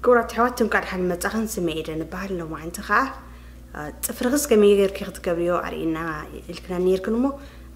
ክቡራት ኣሕዋት፣ እንኳዕ ደሓን መጻኽን። ስመ ኤደን እበሃል። ሎማዓንቲ ኸኣ፣ እ፣ ጽፍርኽስ ከመይ ጌርኪ ክትገብርዮ ኣርእይና ኢልክና ኔርክን እሞ፣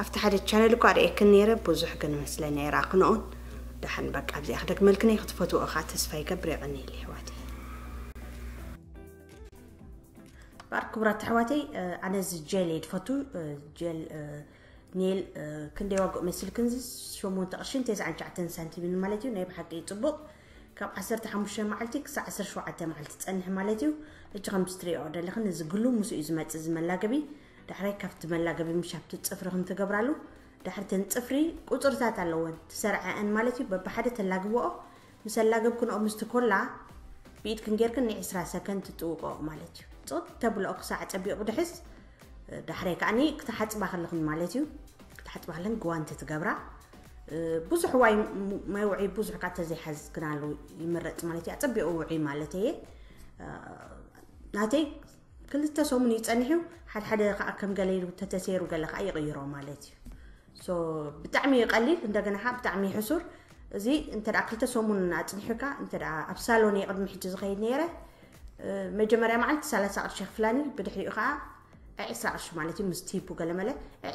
ኣብቲ ሓደ ቻነል እኮ ኣርእየክን ኔረ፣ ብዙሕ ግን መስለኒ ኣይረኣኽንኦን። ደሓን በቃ ኣብዚኣ ክደግመልክን እየ፣ ክትፈትውኦ ኸኣ ተስፋ ይገብር። የቐንየለይ ኣሕዋተይ። እምበኣር ክቡራት ኣሕዋተይ፣ እ፣ ኣነ እዚ ጀል እየ ዝፈቱ፣ እ፣ ጀል፣ እ፣ ኔል፣ እ፣ ክንደይ ዋግኡ መሲልክን እዚ ሸሞንተ ቅርሽን ተስዓን ትሽዓተን ሳንቲምን ማለት እዩ። ናይ ብሓቂ ጽቡቕ። ካብ ዓሰርተ ሓሙሽተ መዓልቲ ክሳዕ ዓሰርተ ሸውዓተ መዓልቲ ጸንሕ ማለት እዩ። እጂ ከም ትሪኦ ዘለኽን እዚ ግሉ ምስኡ እዩ ዝመጽእ እዚ መላገቢ። ዳሕራይ ካብቲ መላገቢ ምሽ ኣብቲ ጽፍርኽን ትገብራሉ። ዳሕሪ ተን ጽፍሪ ቁጽርታት ኣለወን ትሰርዐአን ማለት እዩ። በብሓደ ተላግብኦ። ምስ ኣላገብክንኦ ምስቲ ኮላ ብኢድክን ጌርክን ን ዕስራ ሰከንድ ትጥውቅኦ ማለት እዩ። ጽቕጥ ተብልኦ ክሳዕ ጸቢቑ ክድሕስ፣ ዳሕራይ ከኣኒ ክትሓጽባ ከለኽን ማለት እዩ። ክትሓጽባ ከለኽን ጓንቲ ትገብራ። እ፣ ብዙሕ ዋይ ም-፣ ማይ ውዑይ ብዙሕ ከኣ ተዘይሓዝክናሉ ይምረጽ ማለት እዩ። ኣጸቢቑ ውዑይ ማለት እየ። እ፣ ናተይ ክልተ ሰሙን ይጸንሕ እዩ። ሓደ ሓደ ከኣ ከም ገለ ኢሉ ተተሰይሩ ገለ ከኣ ይቕይሮ ማለት እዩ። ሶ ብጣዕሚ ቀሊል፣ እንደገና ከኣ ብጣዕሚ ሕሱር። እዚ እንተ ደኣ ክልተ ሰሙን ኣጽኒሑካ፣ እንተ ደኣ ኣብ ሳሎን እየ ቅድሚ ሕጂ ዝኸይድ ነይረ፣ እ፣ መጀመርያ መዓልቲ ሰላሳ ቅርሺ የኽፍላኒ፣ ብድሕሪኡ ከኣ ዕስራ ቅርሺ ማለት እዩ፣ ምስ ቲፑ ገለመለ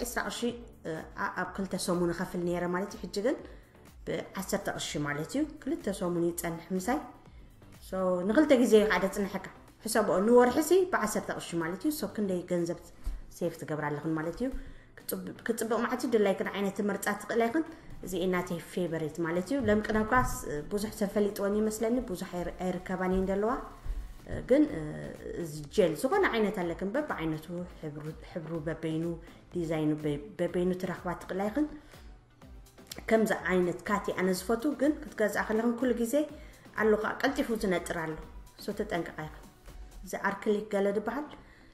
ዕስራ ቅርሺ፣ እ፣ ኣ-፣ ኣብ ክልተ ሰሙን እኸፍል ነይረ ማለት እዩ። ሕጂ ግን ብዓሰርተ ቅርሺ ማለት እዩ፣ ክልተ ሰሙን ይጸንሕ ምሳይ። ሶ ንኽልተ ግዜ እዩ ከኣ ደጽንሐካ። ሕሰብኦ፣ ንወርሒ ሲ ብዓሰርተ ቅርሺ ማለት እዩ። ሶ ክንደይ ገንዘብ ሴፍ ትገብራ ኣለኽን ማለት እዩ። ክጽብ-፣ ክጽብቕ ማለት እዩ። ድላይክን ዓይነት ትመርጻ ትኽእላ ኢኽን። እዚ ናተይ ፌቨሪት ማለት እዩ። ለምቅነ እኳ ስ-፣ ብዙሕ ሰብ ፈሊጥወን ይመስለኒ፣ ብዙሕ ኣይር-፣ ኣይርከባን እየን ዘለዋ። ግን፣ እ፣ እዚ ጀል ዝኾነ ዓይነት ኣለክን፣ በብዓይነቱ፣ ሕብሩ፣ ሕብሩ በበይኑ፣ ዲዛይኑ በ-፣ በበይኑ ትረኽባ ትኽእላ ኢኽን። ከምዚ ዓይነት ካቲ ኣነ ዝፈቱ፣ ግን ክትገዝኣ ከለኽን ኩሉ ግዜ ኣሎ ከኣ ቀልጢፉ ዝነጥር ኣሎ። ሶ ተጠንቀቓ ኢኽን። እዚ ኣርክሊክ ገለ ዝበሃል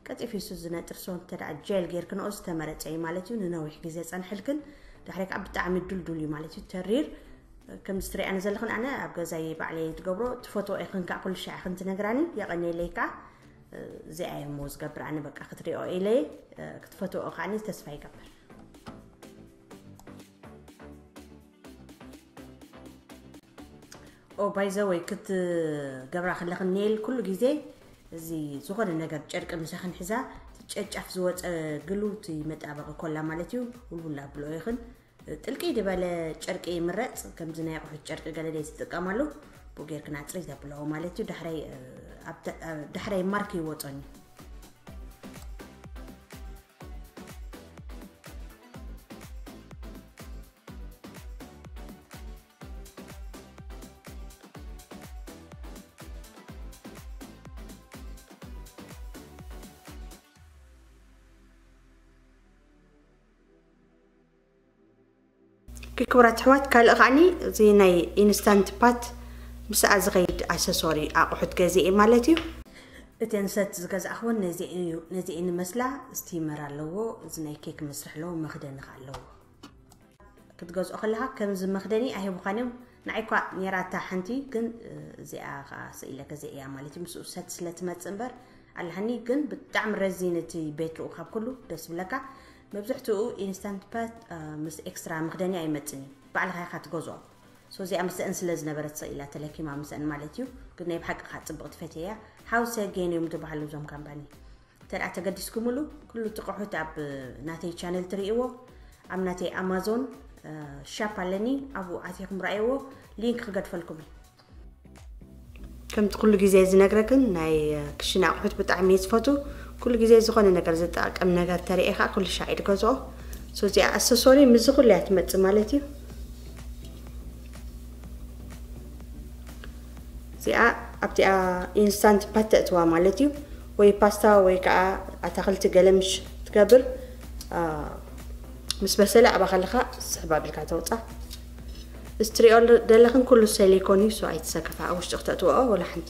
ቀልጢፉ እዩ ዝነጥር። ሶ እንተ ደኣ ጀል ጌርክንኦ ዝተመረጸ እዩ ማለት እዩ። ንነዊሕ ግዜ ጸንሕልክን። ድሕሪ ከኣ ብጣዕሚ ድልዱል እዩ ማለት እዩ። ተሪር። ከምዚ ትሪኣኒ ዘለኽን ኣነ ኣብ ገዛይ ባዕለይ ትገብሮ። ትፈትዎ ኢኽን ከኣ ኩሉ ሻዕ ኢኽን ትነግራኒ። የቐንየለይ ከኣ። እዚኣ እየ እሞ ዝገብር ኣነ በቃ ክትሪኦ ኢለ። ክትፈትዎ ከኣኒ ተስፋ ይገብር። ኦ፣ ባይ ዘ ወይ ክትገብራ ከለኽን ኔል ኩሉ ግዜ እዚ ዝኾነ ነገር ጨርቂ ምሳኽን ሒዛ፣ እቲ ጨጫፍ ዝወፀ ግሉ እቲ መጣበቂ ኮላ ማለት እዩ፣ ውልውል ኣብልኦ ኢኽን። ጥልቂ ዝበለ ጨርቂ ይምረፅ፣ ከምዚ ናይ ኣቑሑት ጨርቂ ገለ ደይ ትጥቀማሉ፣ ብኡ ጌርክን ኣፅሪ ተብልኦ ማለት እዩ። ዳሕራይ፣ እ፣ ኣብ ተ-፣ እ፣ ዳሕራይ ማርክ ይወፀኒ። ክቡራት ኣሕዋት፣ ካልእ ከዓኒ እዚ ናይ ኢንስታንት ፓት ምስኣ ዝኸይድ ኣሰሶሪ ኣቑሑት ገዚኤ ማለት እዩ። እተን ሰት ዝገዛእኽወን ነዚኤን እዩ፣ ነዚኤን ይመስላ። ስቲመር ኣለዎ፣ እዚ ናይ ኬክ መስርሒ ኣለዎ፣ መኽደኒ ከኣ ኣለዎ። ክትገዝኦ ከለኻ ከምዚ መኽደኒ ኣይህቡኻን እዮም። ንዓይ እኳ ነይራታ ሓንቲ፣ ግን፣ እ፣ እዚኣ ከኣ ስኢለ ገዚኤያ ማለት እዩ። ምስኡ ሰት ስለ ትመጽእ እምበር ኣለሃኒ፣ ግን ብጣዕሚ ረዚን እቲ ቤትርኡ ካብ ኩሉ ደስ ይብለካ። መብዝሕትኡ ኢንስታንት ፓት፣ እ፣ ምስ ኤክስትራ መኽደኒ ኣይመጽን እዩ። ባዕልኻ ኢኻ ትገዝኦ። ሶ እዚኣ ምስአን ስለ ዝነበረት ስኢላ ተለኪማ ምስአን ማለት እዩ። ግን ናይ ብሓቂ ከኣ ጽብቕቲ ፈትየያ። ሃውስ ኣጌን እዮም ዝበሃሉ እዞም ካምፓኒ። እንተ ደኣ ተገዲስኩምሉ፣ ኩሉ እቲ ኣቑሑት ኣብ ናተይ ቻነል ትርእይዎ፣ ኣብ ናተይ ኣማዞን፣ እ፣ ሻፕ ኣለኒ፣ ኣብኡ ኣቲኹም ረኣይዎ፣ ሊንክ ክገድፈልኩም እየ። ከምቲ ኩሉ ግዜ ዝነግረክን፣ ናይ፣ እ፣ ክሽነ ኣቑሑት ብጣዕሚ እየ ዝፈቱ። ኩሉ ግዜ ዝኾነ ነገር ዝጠቅም ነገር ተርእየ ከዓ ኩሉ ሻዕ እየ ዝገዝኦ። ሶ እዚኣ ኣሰሶሪ ምስዚ ኩሉ እያ ትመጽእ ማለት እዩ። እዚኣ ኣብቲኣ ኢንስታንት ፓት ተእትዋ ማለት እዩ። ወይ ፓስታ ወይ ከዓ ኣታኽልቲ ገለ ምሽ ትገብር፣ አ፣ ምስ በሰለ ኣብኣ ከለኻ ስሕብ ኣቢልካ ተውፃ። እዚ ትሪኦ ደለኽን ኩሉ ሰሊኮን እዩ፣ ሶ ኣይትሰከፋ። ኣብ ውሽጢ ክተእትወኦ ወላ ሓንቲ።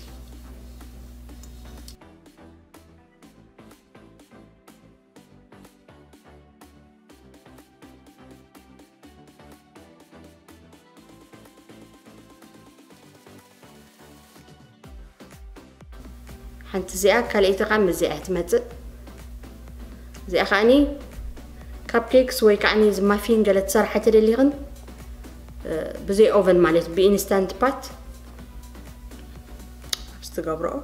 ሓንቲ እዚኣ፣ ካልኣይቲ ኸዓ ምስዚኣ እያ ትመጽእ። እዚኣ ኸዓኒ ካፕ ኬክስ ወይ ከዓኒ እዚ ማፊን ገለ ትሰርሓ ተደሊኽን፣ እ፣ ብዘይ ኦቨን ማለት ብኢንስታንት ፓት ኣብ ትገብርኦ።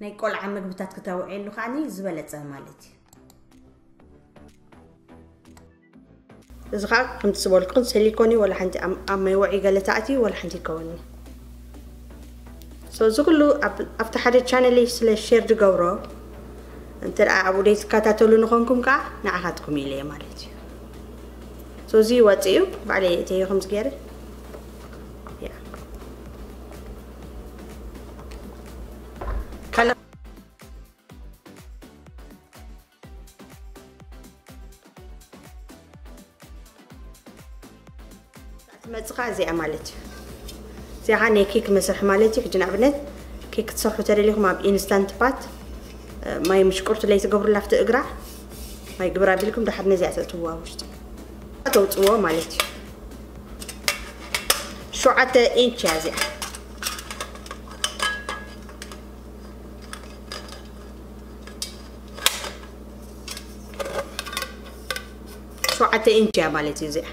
ናይ ቆልዓ ምግብታት ክተውዕየሉ ከዓኒ ዝበለጸ ማለት እዩ። እዚ ከዓ ከምቲ ዝበልኩን ሰሊኮኒ ወላ ሓንቲ ኣብ ኣብ መወዒ ገለ ተኣትዩ ወላ ሓንቲ ይከወኒ። So እዚ ኩሉ ኣብ- ኣብቲ ሓደ ቻነለይ ስለ ሼር ዝገብሮ እንተ ደኣ ኣብኡ ደይ ትከታተሉ ንኾንኩም ከዓ ንዓኻትኩም ኢለ እየ ማለት እዩ። So እዚ ወፂኡ ባዕለይ እተዮ ከምዚ ገይረ ያ ካልእ ትመፅኻ እዚኣ ማለት እዩ። እዚኣ ናይ ኬክ መስርሒ ማለት እዩ። ሕጂ ንኣብነት ኬክ ክትሰርሑ ተደሊኹም ኣብ ኢንስታንት ፓት ማይ ምሽቁርቲ ለይትገብሩላ ኣብቲ እግራ ማይ ግብር ኣቢልኩም ድሓር ነዚኣ ተእትውዋ ውሽጢ ተውፅዎ ማለት እዩ። ሸውዓተ ኢንች እያ እዚኣ። ሸውዓተ ኢንች እያ ማለት እዩ እዚኣ።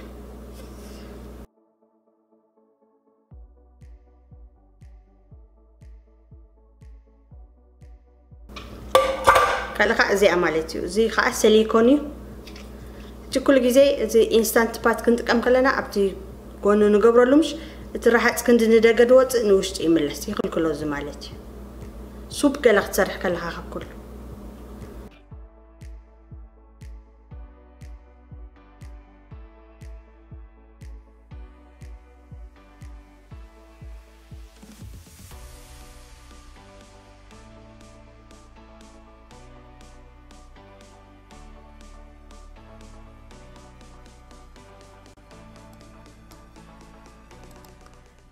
ካልእ ከዓ እዚኣ ማለት እዩ። እዚ ከዓ ሰሊኮን እዩ። እቲ ኩሉ ግዜ እዚ ኢንስታንት ፓት ክንጥቀም ከለና ኣብቲ ጎኑ ንገብረሉ ምሽ እቲ ረሃፅ ክንዲ ንደገ ድወፅእ ንውሽጢ ይምለስ ይኽልክሎ እዚ ማለት እዩ። ሱፕ ገለ ክትሰርሕ ከለኻ ካብ ኩሉ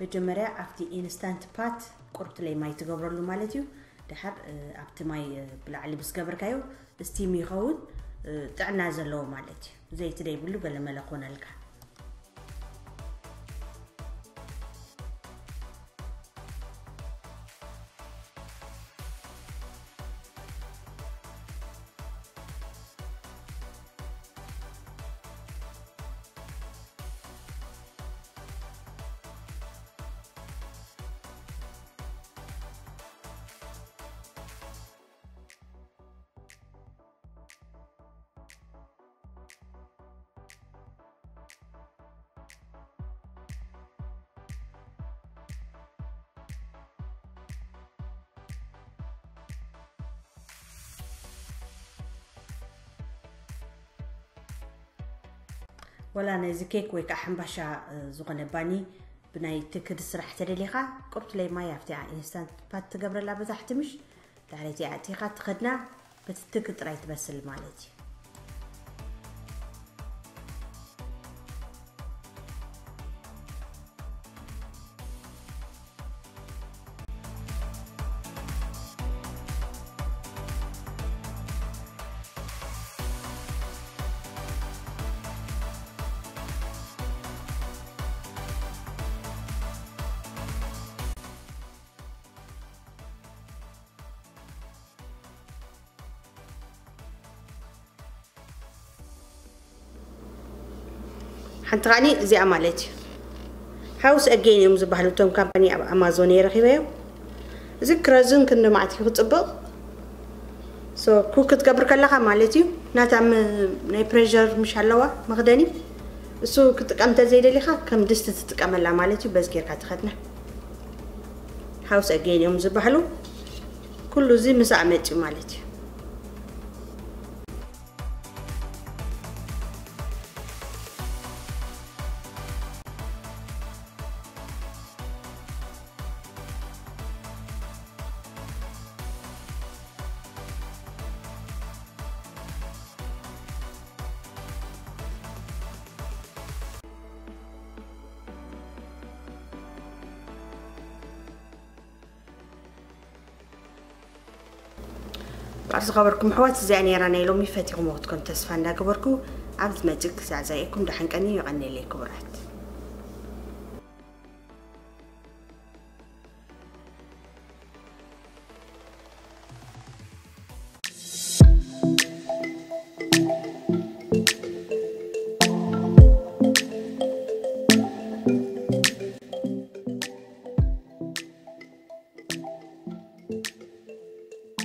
መጀመርያ ኣብቲ ኢንስታንት ፓት ቁርብቲ ለይ ማይ ትገብረሉ ማለት እዩ። ድሓር ኣብቲ ማይ ብላዕሊ ምስ ገበርካዮ ስቲም ይኸውን። ጥዕና ዘለዎ ማለት እዩ። ዘይቲ ደይብሉ ገለመለ ኮነልካ። ወላ ነዚ ኬክ ወይ ከዓ ሕምባሻ ዝኾነ ባኒ ብናይ ትክድ ስራሕ ተደሊኻ ቁርብቲ ለይ ማይ ኣብቲኣ ኢንስታንት ፓት ትገብረላ በታሕቲ ምሽ ድሕሪቲ ኣእቲኻ ትኸድና በቲ ትክ ጥራይ ትበስል ማለት እዩ። ሓንቲ ኻኒ እዚኣ ማለት እዩ። ሃውስ ኣጌን እዮም ዝበሃሉ እቶም ካምፓኒ ኣብ ኣማዞን እየ ረኺበዮም። እዚ ክረዝን ክንዲ መዓት እዩ ክፅብቕ። ሶ ኩክ ክትገብር ከለኻ ማለት እዩ ናታ ም- ናይ ፕሬር ምሽ ኣለዋ መኽደኒ እሱ ክጥቀም እንተዘይደሊኻ ከም ድስቲ ትጥቀመላ ማለት እዩ። በዚ ጌርካ ትኸድና ሃውስ ኣጌን እዮም ዝበሃሉ። ኩሉ እዚ ምሳእ መፅዩ ማለት እዩ። ባር ዝኸበርኩም ኣሕዋት እዚኣ ነይራ ናይ ሎሚ ፈቲኹምዎ ክትኮኑ ተስፋ እንዳገበርኩ ኣብ ዝመፅእ ክሳዕ ዘርእየኩም ደሓን ቀኒ ይቐንየለይ ክቡራት።